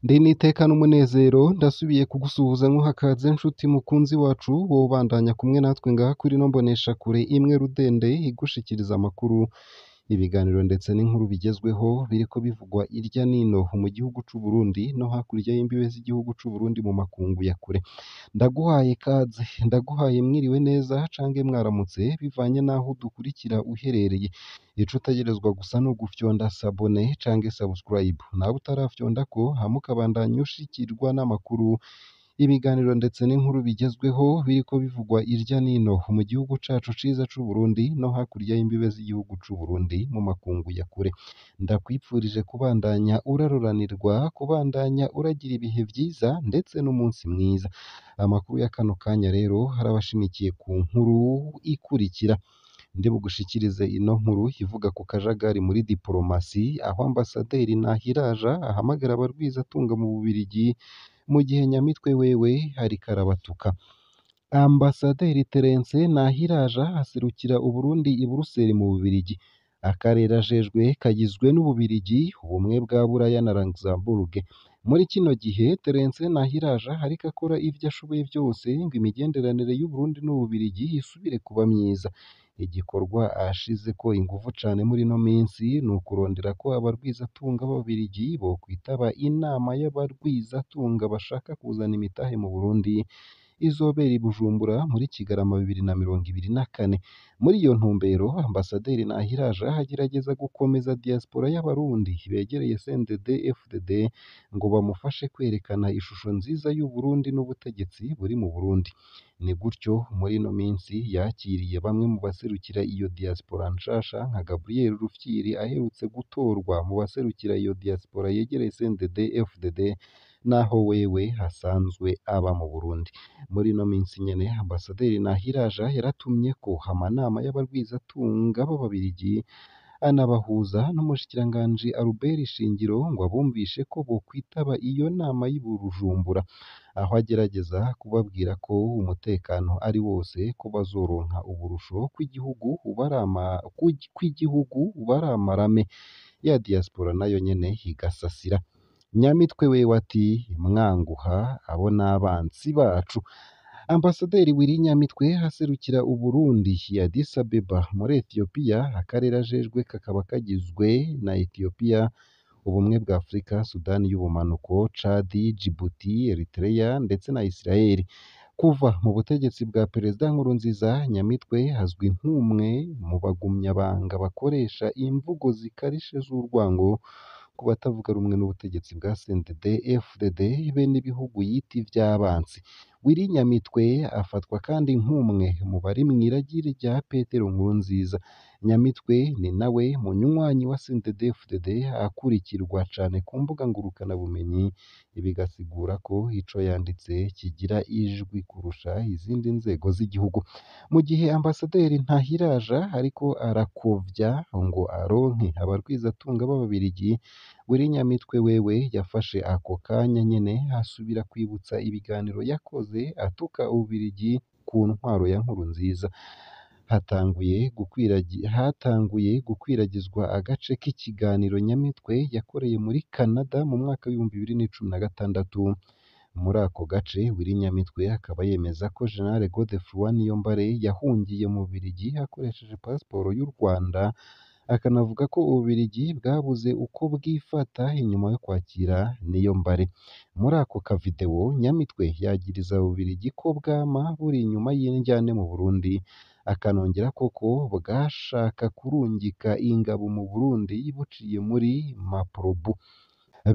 Ndi n'iteka n'umunezero ndasubiye kugusuhuza nkuha kaze nshuti mukunzi wacu wowe ubandanya kumwe natwe ngaha kuri ino mboneshakure imwe rudende igushikiriza amakuru, ibiganiro ndetse n'inkuru bigezweho biriko bivugwa irya nino mu gihugu c'u Burundi no hakurya y'imbibe z'igihugu c'u Burundi mu makungu ya kure. Ndaguhaye kaze, ndaguhaye mwiriwe neza cange mwaramutse bivanye n'aho udukurikira uherereye. Ico utegerezwa gusa ni ugufyonda sabone cange subscribe, nawe utarafyondako hama ukabandanya ushikirwa n'amakuru, ibiganiro ndetse n'inkuru bigezweho biriko bivugwa irya nino mu gihugu cacu ciza c'u Burundi no hakurya y'imbibe z'igihugu c'u Burundi mu makungu ya kure. Ndakwipfurije kubandanya uraroranirwa, kubandanya uragira ibihe vyiza ndetse n'umunsi mwiza. Amakuru ya kano kanya rero arabashimikiye ku nkuru ikurikira. Ndi bugushikirize ino nkuru ivuga ku kajagari muri diporomasi, aho ambasaderi Nahiraja ahamagara abarwizatunga mu Bubirigi mu gihe Nyamitwe wewe ariko arabatuka. Ambasaderi Terence Nahiraja aserukira Uburundi i Buruseli mu Bubirigi. Akarere ajejwe kagizwe n'Ububirigi, Ubumwe bwa Buraya na Luxembourg. Muri kino gihe Terence Nahiraja ariko akora ivyo ashoboye vyose ngo imigenderanire y'Uburundi n'Ububirigi isubire kuba myiza. Igikorwa ashizeko inguvu cane muri ino minsi ni ukurondera ko abarwizatunga b'Ababirigi bokwitaba inama y'abarwizatunga bashaka kuzana imitahe mu Burundi izobera i Bujumbura muri Kigarama 2024. Muri iyo ntumbero Ambasaderi Nahiraja agerageza gukomeza diaspora y'Abarundi begereye CNDD-FDD ngo bamufashe kwerekana ishusho nziza y'Uburundi n'ubutegetsi buri mu Burundi. Ni gutyo muri ino minsi yakiriye bamwe mu baserukira iyo diaspora nshasha nka Gabriel Rufyiri aherutse gutorwa mu baserukira iyo diaspora yegereye CNDD-FDD naho wewe asanzwe aba mu Burundi. Muri ino minsi nyene Ambasaderi Nahiraja yaratumyeko amanama y'abarwizatunga b'Ababirigi anabahuza n'umushikiranganji Albert Shingiro ngo abumvishe ko bokwitaba iyo nama y'i Bujumbura, aho agerageza kubabwira ko umutekano ari wose, ko bazoronka uburusho kw'igihugu baramarame, ya diaspora nayo nyene igasasira. Nyamitwe wewe ati mwanguha abo n'abansi bacu. Ambasaderi Willy Nyamitwe aserukira Uburundi i Addis Abeba muri Ethiopia, akarere ajejwe kakaba kagizwe na Ethiopia, Ubumwe bwa Afurika, Sudani y'Ubumanuko, Chad, Djibouti, Eritrea ndetse na Israel. Kuva mu butegetsi bwa Perezida Nkurunziza, Nyamitwe azwi nk'umwe mu bagumyabanga bakoresha imvugo zikarishe z'urwango ku batavuga rumwe n'ubutegetsi bwa CNDD-FDD be n'ibihugu yita ivy'abansi. Willy Nyamitwe afatwa kandi nk'umwe mu bari mw'iragi rya Petero Nkurunziza. Nyamitwe ni nawe munywanyi wa CNDD-FDD akurikirwa cane ku mbuga ngurukanabumenyi, bigasigura ko ico yanditse kigira ijwi kurusha izindi nzego z'igihugu. Mu gihe Ambasaderi Ntahiraja ariko arakovya ngo aronke abarwizatunga b'Ababirigi, Willy Nyamitwe wewe yafashe ako kanya nyene asubira kwibutsa ibiganiro yakoze atuka Ububirigi ku ntwaro ya Nkurunziza. Hatanguye gukwiragizwa agace k'ikiganiro Nyamitwe yakoreye muri Canada mu mwaka w'2016. Muri ako gace Willy Nyamitwe akaba yemeza ko General Godefroid Niyombare yahungiye mu Bubiligi akoresheje pasiporo y'u Rwanda, akanavuga ko Ububiligi bwabuze uko bwifata inyuma yo kwakira Niyombare. Muri ako kavideo Nyamitwe yagiriza Ububiligi ko bwama buri inyuma y'indyane mu Burundi, akanongerako ko bwashaka kurungika ingabo mu Burundi buciye muri Maprobu.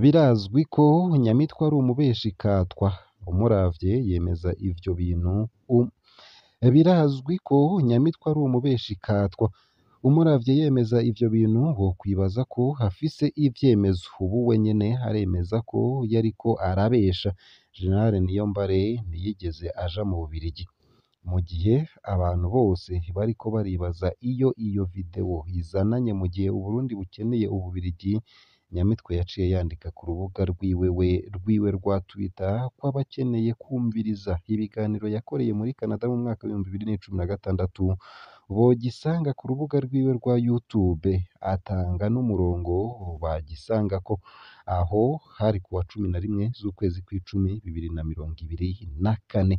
Birazwi ko Nyamitwe ari umubeshi katwa, umuravye yemeza ivyo bintu Birazwi ko Nyamitwe ari umubeshi katwa, umuravye yemeza ivyo bintu wokwibaza ko afise ivyemezo, ubu we nyene aremeza ko yariko arabesha. General Niyombare ntiyigeze aja mu Bubirigi. Mu gihe abantu bose bariko baribaza iyo iyo video izananye mu gihe Uburundi bukeneye Ububirigi, Nyamitwe yaciye yandika ku rubuga rwiwe rwa Twitter ko abakeneye kwumviriza ibiganiro yakoreye muri Canada mu mwaka w'2016 bogisanga ku rubuga rwiwe rwa YouTube, atanga n'umurongo bagisangako. Aho hari kuwa 11 z'ukwezi kw'icumi 2024.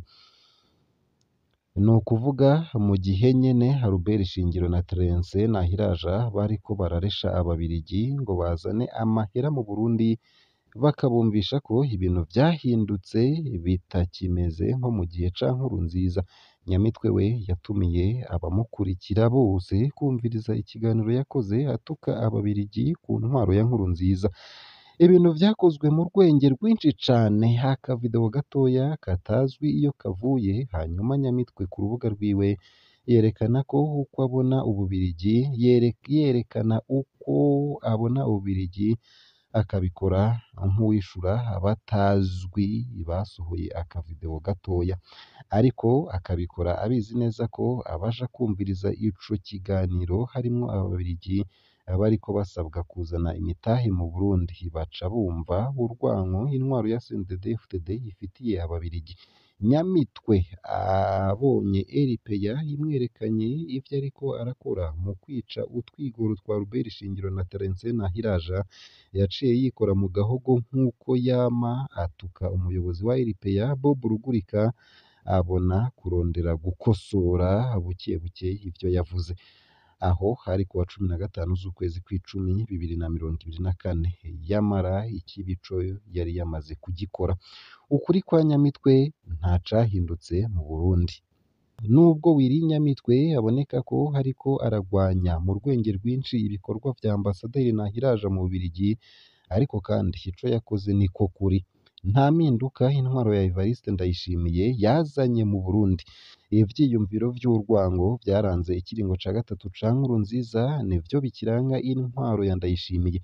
Ni ukuvuga mu gihe nyene Albert Shingiro na Terence Nahiraja bariko bararesha ababirigi ngo bazane amahera mu Burundi, bakabumvisha ko ibintu vyahindutse bitakimeze nko mu gihe ca Nkurunziza. Nyamitwe we yatumiye abamukurikira bose kumviriza ikiganiro yakoze atuka ababirigi ku ntwaro ya Nkurunziza. Ibintu vyakozwe mu rwenge rwinshi cane, akavideo gatoya katazwi iyo kavuye, hanyuma Nyamitwe ku rubuga rwiwe yerekana ko uko abona Ububirigi, yerekana uko abona Ububirigi, akabikora nk'uwishura abatazwi basohoye akavideo gatoya, ariko akabikora abizi neza ko abaja kumviriza ico kiganiro harimwo ababirigi bariko basabwa kuzana imitahe mu Burundi, baca bumva urwanko intwaro ya CNDD-FDD ifitiye ababirigi. Nyamitwe abonye RPA imwerekanye ivyo ariko arakora mu kwica utwigoro twa Albert Shingiro na Terence Nahiraja, yaciye yikora mu gahogo nk'uko yama atuka umuyobozi wa RPA Bob Rugurika, abona kurondera gukosora buke buke ivyo yavuze. Aho hari kuwa 15 z'ukwezi kw'icumi 2024. Yamara ikibi co yari yamaze kugikora. Ukuri kwa Nyamitwe nta cahindutse mu Burundi. Nubwo Willy Nyamitwe aboneka ko ariko aragwanya mu rwenge rwinshi ibikorwa vya Ambasaderi Nahiraja mu Bubirigi, ariko kandi ico yakoze niko kuri. Nta mpinduka intwaro ya Evariste Ndayishimiye yazanye mu Burundi. Ivyiyumviro vy'urwango vyaranze ikiringo ca gatatu ca Nkurunziza nivyo bikiranga intwaro ya Ndayishimiye.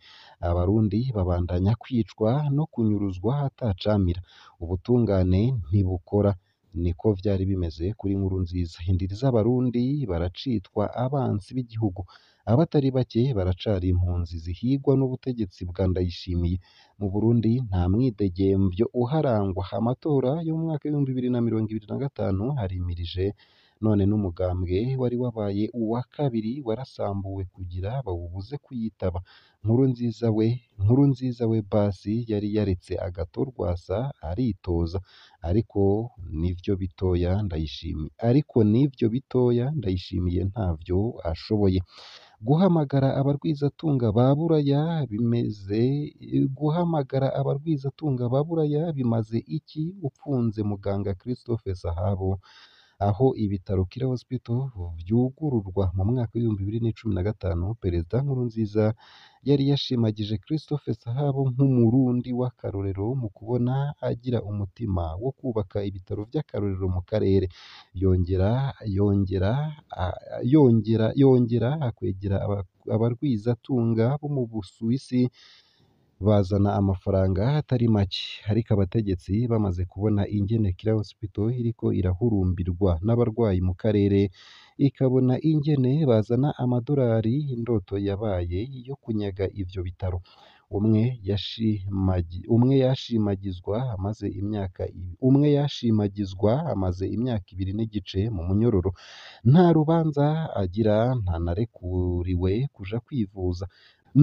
Abarundi babandanya kwicwa no kunyuruzwa atacamira. Ubutungane ntibukora. Niko vyari bimeze kuri Nkurunziza. Indiri z'abarundi baracitwa abansi b'igihugu. Abatari bake baracari impunzi zihigwa n'ubutegetsi bwa Ndayishimiye. Mu Burundi nta mwidegemvyo uharangwa. Amatora yo mu mwaka w'2025 arimirije, none n'umugambwe wari wabaye uwa kabiri warasambuwe kugira bawubuze kuyitaba. Nkurunziza we basi yari yaretse agatorwasa aritoza, ariko nivyo bitoya Ndayishimiye, ariko nivyo bitoya Ndayishimiye ntavyo ashoboye. Guhamagara abarwizatunga ba Buraya bimeze guhamagara abarwizatunga ba Buraya bimaze iki upfunze muganga Christophe Sahabo, aho ibitaro Kira Hospital vyugururwa mu mwaka w'2015, Perezida Nkurunziza yari yashimagije Christophe Sahabo nk'umurundi w'akarorero mu kubona agira umutima wo kubaka ibitaro vy'akarorero mu karere. Yongera akwegera abarwizatunga bo mu Busuwisi bazana amafaranga atari make, ariko abategetsi bamaze kubona ingene Kira Hospital iriko irahurumbirwa n'abarwayi mu karere, ikabona ingene bazana amadorari, indoto yabaye iyo kunyaga ivyo bitaro. Umwe yashimagizwa amaze imyaka umwe yashimagizwa amaze imyaka ibiri n'igice mu munyororo, nta rubanza agira, ntanarekuriwe kuja kwivuza.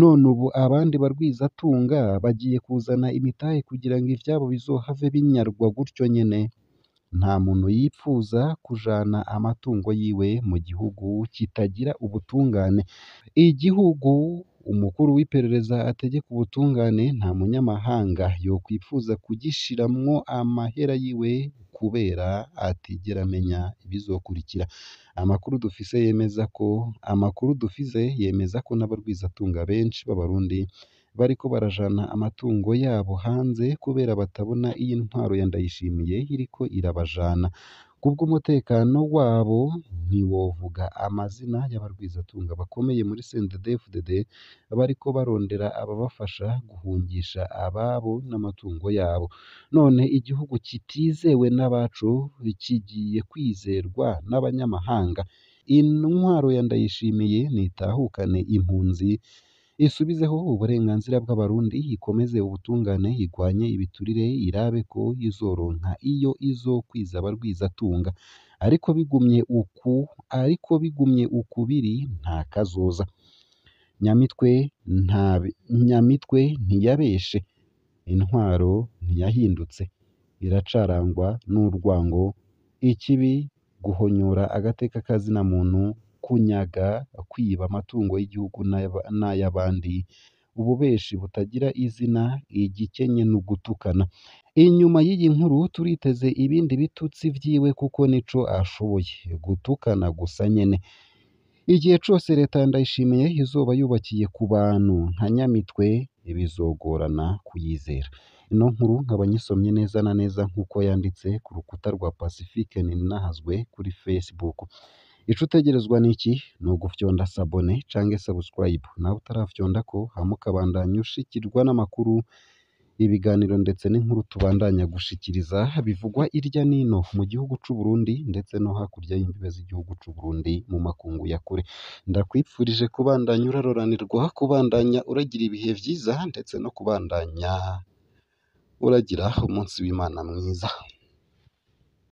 None ubu abandi barwizatunga bagiye kuzana imitahe kugira ngo ivyabo bizohave binyarwa gutyo nyene. Nta muntu yipfuza kujana amatungo yiwe mu gihugu kitagira ubutungane. Igihugu umukuru w'iperereza ategeka ubutungane, nta munyamahanga yokwipfuza kugishiramwo amahera yiwe kubera atigera amenya ibizokurikira. Amakuru dufise yemeza ko n'abarwizatunga benshi b'abarundi bariko barajana amatungo yabo hanze kubera batabona iyi ntwaro ya Ndayishimiye iriko irabajana. Kubw'umutekano wabo ntiwovuga amazina y'abarwizatunga bakomeye muri CNDD-FDD bariko barondera ababafasha guhungisha ababo n'amatungo yabo. None igihugu kitizewe n'abaco kigiye kwizerwa n'abanyamahanga? Intwaro ya Ndayishimiye nitahukane impunzi, Isubizeho uburenganzira bw'Abarundi, ikomeze ubutungane, igwanye ibiturire, irabe ko izoronka iyo izokwiza abarwizatunga. Ariko bigumye uku, ariko bigumye uku biri, nta kazoza. Nyamitwe nta Nyamitwe ntiyabeshe, intwaro ntiyahindutse, iracarangwa n'urwango, ikibi, guhonyora agateka ka zina muntu, kunyaga, kwiba amatungo y'igihugu n'ay'abandi, ububeshi butagira izina, igikenye n'ugutukana. Inyuma y'iyi nkuru turiteze ibindi bitutsi vyiwe kuko nico ashoboye, gutukana gusa nyene. Igihe cose leta ya Ndayishimiye izoba yubakiye ku bantu nka Nyamitwe, bizogorana kuyizera. Ino nkuru nkaba nyisomye neza na neza nk'uko yanditse ku rukuta rwa Pacifique Nininahazwe kuri Facebook. Ico utegerezwa ni iki? Ni ugufyonda sabone canke subscribe, nawe utarafyondako, hama ukabandanya ushikirwa n'amakuru, ibiganiro ndetse n'inkuru tubandanya gushikiriza bivugwa irya nino mu gihugu c'u Burundi ndetse no hakurya y'imbibe z'igihugu c'u Burundi mu makungu ya kure. Ndakwipfurije kubandanya uraroranirwa, kubandanya uragira ibihe vyiza ndetse no kubandanya uragira umunsi w'Imana mwiza.